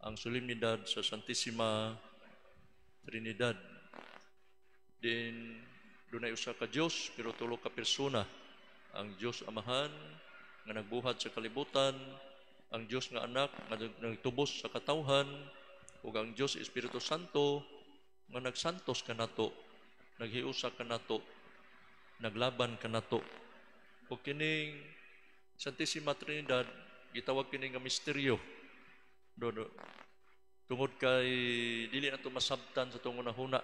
Ang solemnidad sa Santissima Trinidad. Din dunay usa ka Dios pero tulo ka persona. Ang Dios Amahan nga nagbuhat sa kalibutan, ang Dios nga Anak nga nagtubos sa katawhan, ug ang Dios Espiritu Santo nga nagsantos kanato, naghiusa kanato, naglaban kanato. Ug kining Santissima Trinidad gitawag kini nga misteryo. Do, do. Tungod kay dili nato masabtan sa atong hunahuna.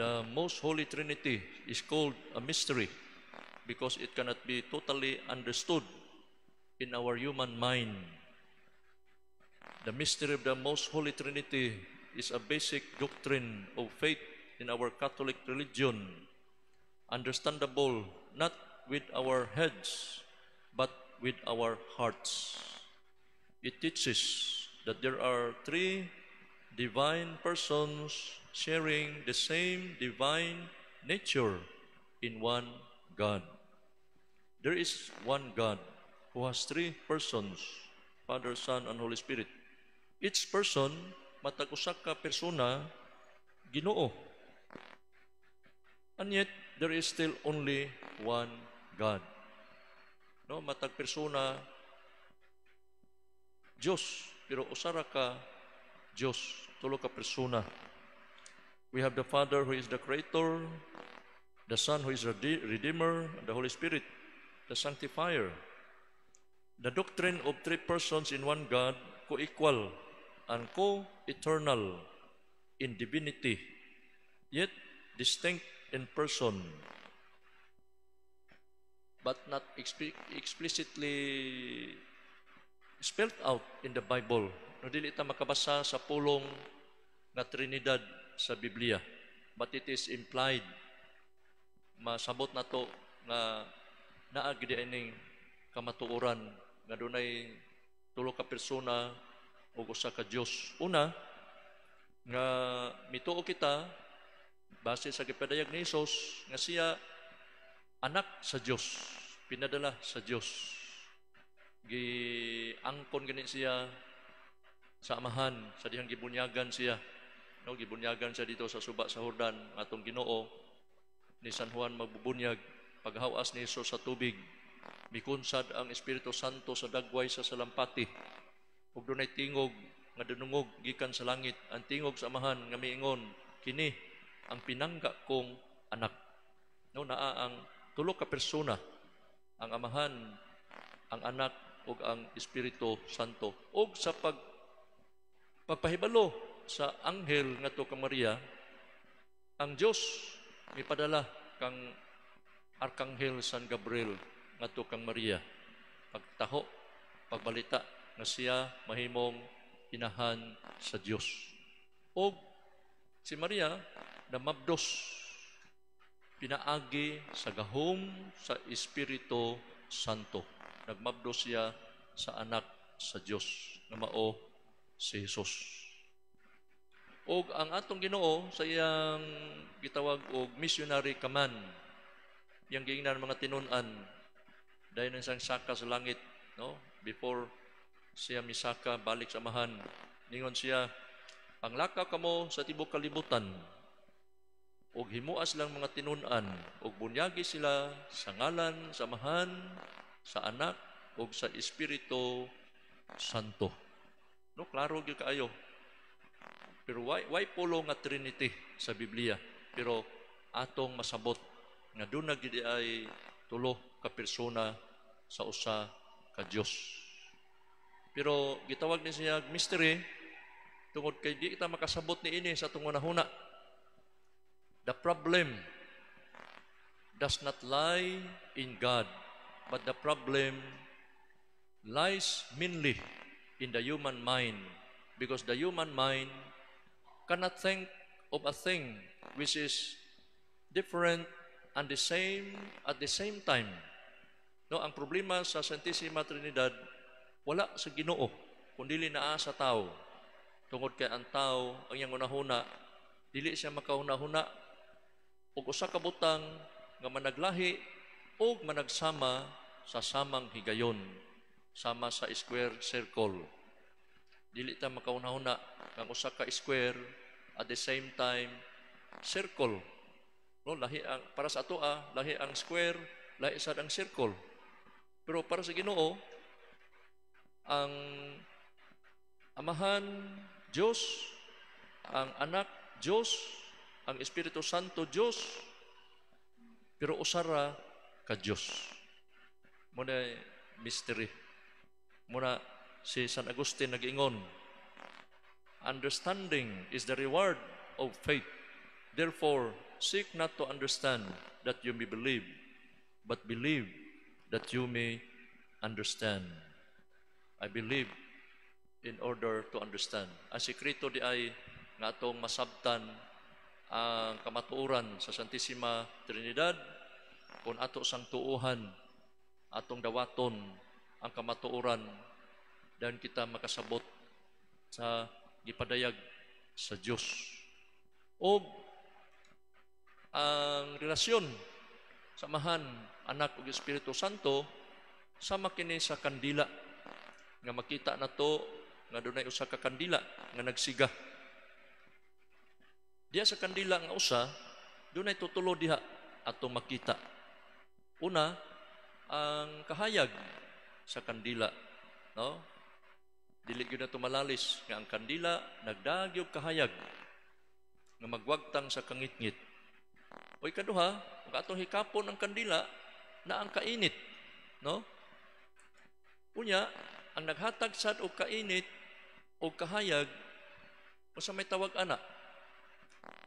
The Most Holy Trinity is called a mystery because it cannot be totally understood in our human mind. The mystery of the Most Holy Trinity is a basic doctrine of faith in our Catholic religion, understandable not with our heads, but with our hearts. It teaches that there are three divine persons sharing the same divine nature in one God. There is one God who has three persons, Father, Son, and Holy Spirit. Each person, matag usa ka persona, Ginoo. And yet, there is still only one God. No, matag persona Dios, pero usa ra ka Dios, tulo ka persona. We have the Father who is the Creator, the Son who is the Redeemer, and the Holy Spirit, the Sanctifier. The doctrine of three persons in one God, co-equal and co-eternal in divinity, yet distinct in person, but not explicitly spelled out in the Bible. No, dili ta makabasa sa pulong nga Trinidad sa Biblia, but it is implied. Masabot nato nga naa gid ining kamatuoran nga dunay tulo ka persona ug usa ka Dios. Una, nga mituo kita base sa gipadayag ni Hesus nga siya anak sa Dios, pinadala sa Dios. Giangkon gani siya sa Amahan sa dihang gibunyagan siya. No, gibunyagan siya dito sa suba sa Jordan atong Ginoo ni San Juan magbubunyag. Paghawas ni Hesus sa tubig, mikunsad ang Espiritu Santo sa dagway sa salampati ug dunay tingog nga dunungog gikan sa langit, ang tingog sa Amahan nga miingon, "Kini ang pinangga kong anak." No, naa ang tulo ka persona, ang Amahan, ang Anak ug ang Espiritu Santo. Ug sa pagpahibalo sa anghel ngadto kang Maria, ang Dios mipadala kang Arkanghel San Gabriel ngadto kang Maria pagtaho, pagbalita nga siya mahimong inahan sa Dios. Og si Maria namabdos pinaagi sa gahom sa Espiritu Santo. Nagmabdos siya sa anak sa Dios nga mao si Jesus. Og ang atong Ginoo sa iyang gitawag og missionary command, iyang giingnan mga tinun-an dayon ang siyang saka sa langit, no, before siya misaka balik sa Amahan, ningon siya, "Panglakaw kamo sa tibok kalibutan ug himua silang mga tinun-an ug bunyagi sila sa ngalan sa Amahan, sa Anak ug sa Espiritu Santo." No, klaro gyud kaayo. Pero why pulong nga Trinity sa Biblia? Pero atong masabot nga duna gid ay tulo ka persona sa usa ka Dios. Pero gitawag ni siya mystery tungod kay di kita makasabot ni ini sa atong hunahuna. The problem does not lie in God, but the problem lies mainly in the human mind, because the human mind cannot think of a thing which is different and the same at the same time. No, ang problema sa Santissima Trinidad wala sa Ginoo, kundi naa sa tao. Tungod kay ang tao, ang iyang hunahuna, dili siya makahuna-huna og usa ka butang nga managlahi og managsama sa samang higayon, sama sa square circle. Dili ta makauna-una ang usa ka square at the same time circle. No, lahi ang para sa atoa, lahi ang square, lahi sad ang circle. Pero para sa Ginoo, ang Amahan Dios, ang Anak Dios, ang Espiritu Santo Dios, pero usara ka Dios. Muna mystery. Muna si San Agustin nag-ingon, "Understanding is the reward of faith. Therefore, seek not to understand that you may believe, but believe that you may understand." I believe in order to understand. Ang sekreto di ay nga atong masabtan ang kamatuoran sa Santissima Trinidad kung ato sang tuuhan, atong dawaton ang kamatuoran dan kita makasabot sa gipadayag sa Dios. O ang relasyon sa Amahan, Anak ug Espiritu Santo sama kini sa kandila nga makita nato nga dunay usa ka kandila nga nagsiga. Diya sa kandila nga usa, dunay tutulo diha atong makita. Una, ang kahayag sa kandila, no? Dili gyud nato malalis nga ang kandila nagdagyo kahayag nga magwagtang sa kangitngit. O ikaduha, kung atong hikapon ang kandila, na ang kainit, no? Unya, ang naghatag sad og kainit o kahayag, usa may tawag ana?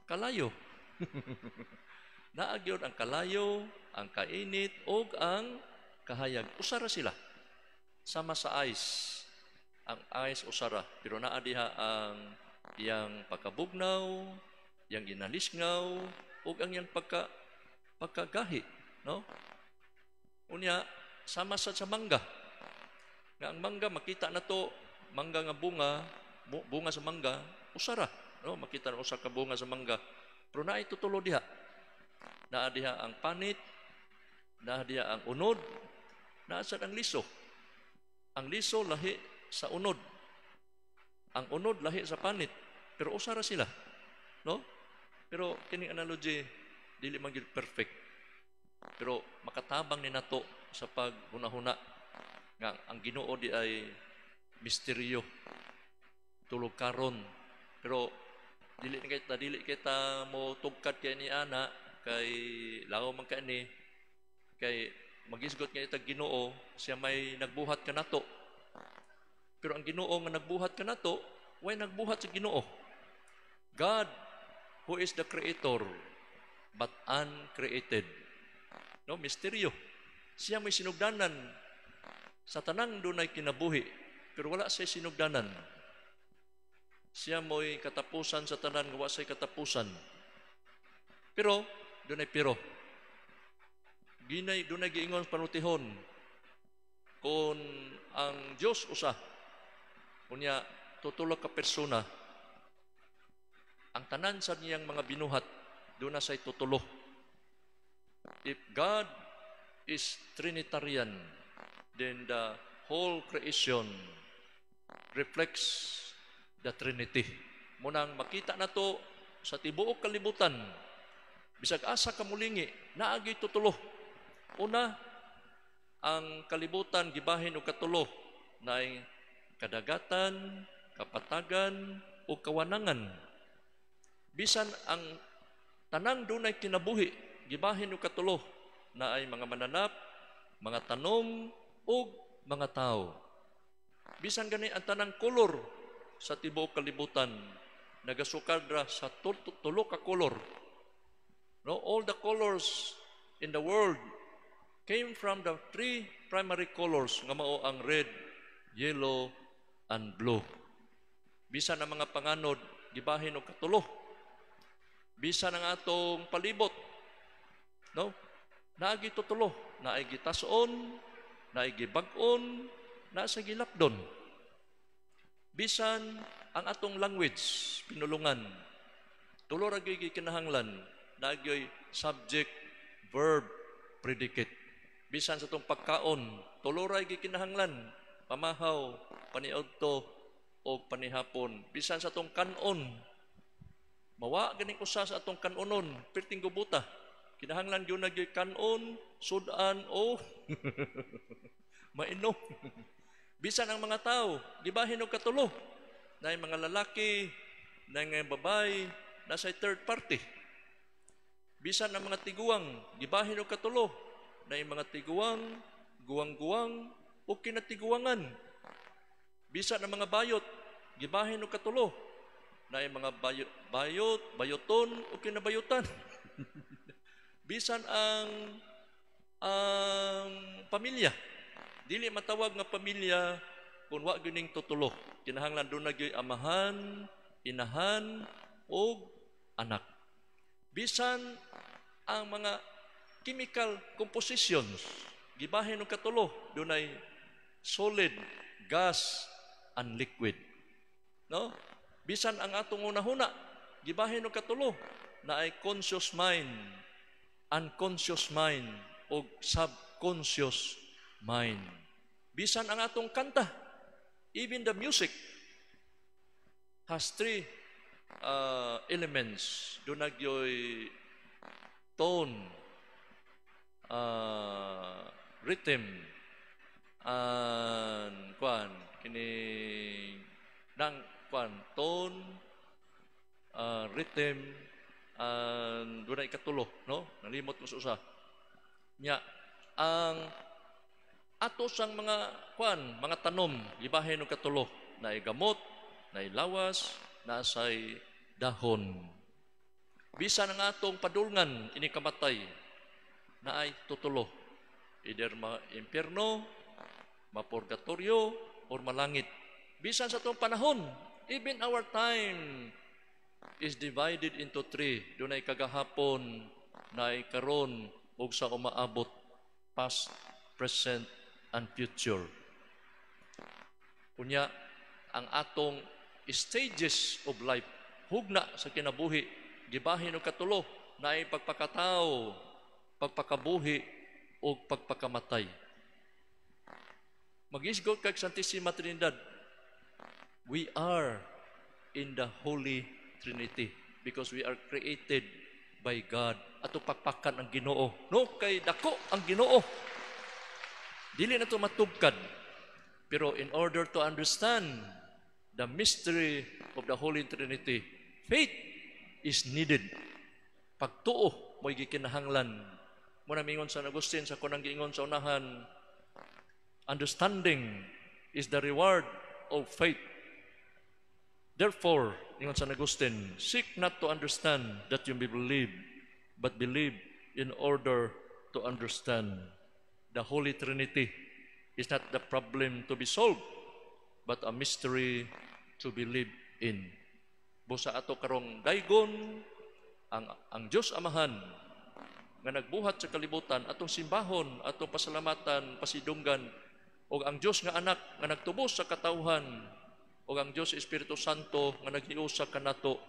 Kalayo. Naa gyud ang kalayo, ang kainit ug ang kahayag. Usara sila. Sama sa ice. Ang ice usara, pero naa diha ang iyang pagkabugnaw, iyang ginalisngaw ug ang iyang pagkagahi, no? Unya sama sa mangga. Nga ang mangga makita na to, mangga nga bunga, bunga sa mangga, usara, no? Makita na usa ka bunga sa mangga. Pero naay tutulo diha. Naa diha ang panit, naa diha ang unod, naa sad ang liso. Ang liso lahi sa unod. Ang unod lahi sa panit, pero usara sila. No? Pero kining analogy dili man gyud perfect. Pero makatabang ni nato sa paghunahuna nga ang Ginoo di ay misteryo tulog karon. Pero dili kita mo tugkad kay ni ana kay law man kani kay magisgot nga itag Ginoo siya may nagbuhat kanato. Pero ang Ginoo nga nagbuhat kanato, way nagbuhat sa Ginoo. God who is the creator but uncreated. No, misteryo. Siya may sinugdanan sa tanang dunay kinabuhi, pero wala siya sinugdanan. Siya mo'y katapusan sa tanan nga wa siya katapusan. Pero dunay pero. Ginay dunay giingon panutihon kung ang Dios usa, unya tutulo ka persona, ang tanan sa niyang mga binuhat duna say tutulo. If God is Trinitarian, then the whole creation reflects the Trinity. Munang makita nato sa tibuok kalibutan, bisag asa ka mulingi, naagi tutulo. Una, ang kalibutan gibahin og katulo, naay kadagatan, kapatagan o kawanangan. Bisan ang tanang dunay kinabuhi gibahin og katulo, naay mga mananap, mga tanom ug mga tao. Bisan gani ang tanang kolor sa tibuok kalibutan nagasukad ra sa tulo ka kolor. No, all the colors in the world came from the three primary colors nga mao ang red, yellow, and blue. Bisan ang mga panganod gibahin og katulo. Bisan ang atong palibot, no? Naagi tutulo, naay gitas-on, naay gibag-on, naa sa gilapdon. Bisan ang atong language, pinulungan, tulo ra gyud gikinahanglan, naa gyoy subject, verb, predicate. Bisan sa atong pagkaon, tulo ra gikinahanglan, pamahaw, paniudto, o panihapon. Bisan sa atong kanon, mawa ganing usa sa atong kanonon, perting gubuta. Kinahanglan gyud na gyud kanon, sudan o mainom. Bisan ang mga tao, gibahin og katulo. Naay mga lalaki, naay mga babae, nasa third party. Bisan ang mga tiguang, gibahin og katulo. Naay mga tiguang, guwang-guwang, o kinatiguangan. Bisan ang mga bayot, gibahin og katulo. Naay mga bayot, bayot, bayoton o kinabayutan. Bisan ang pamilya, dili matawag nga pamilya kung wa gyud ning tutulo. Kinahanglan duna gyud amahan, inahan ug anak. Bisan ang mga chemical compositions, gibahin og katulo, dunay solid, gas, and liquid. No? Bisan ang atong hunahuna, gibahin og katulo, naay conscious mind, unconscious mind, ug subconscious mind. Bisan ang atong kanta, even the music has three elements. Duna gyoy tone, rhythm, and kwan kini nang kwan tone, rhythm, and dunay ikatulo, no? Nalimot ko sa usa. Nya ang ato sang mga kwan, mga tanom, gibahin og katulo, naay gamot, naay lawas, naasay dahon. Bisan ang atong padulngan ini kamatay, naay tutulo. Either ma-impyerno, mapurgatorio, or malangit. Bisan sa atong panahon, even our time is divided into three. Dunay kagahapon, naay karon, ug sa umaabot, past, present, and future. Unya, ang atong stages of life, hugna sa kinabuhi, gibahin og katulo, naay pagpakatao, pagpakabuhi, ug pagpakamatay. Magisgot kag Santissima Trinidad, we are in the Holy Trinity because we are created by God. Ato pakpakan ang Ginoo. No, kay dako ang Ginoo. Dili na to matugkad. Pero in order to understand the mystery of the Holy Trinity, faith is needed. Pagtuo mo'y gikinahanglan. Mao na mingon San Agustin sa kunang giingon sa unahan, "Understanding is the reward of faith. Therefore," ingon San Agustin, "seek not to understand that you may believe, but believe in order to understand." The Holy Trinity is not the problem to be solved, but a mystery to be lived in. Busa ato karong daygon ang Dios Amahan nga nagbuhat sa kalibutan, atong simbahon, atong pasalamatan, pasidunggan, ug ang Dios nga Anak nga nagtubos sa katawhan, ug ang Dios Espiritu Santo nga naghiusa kanato.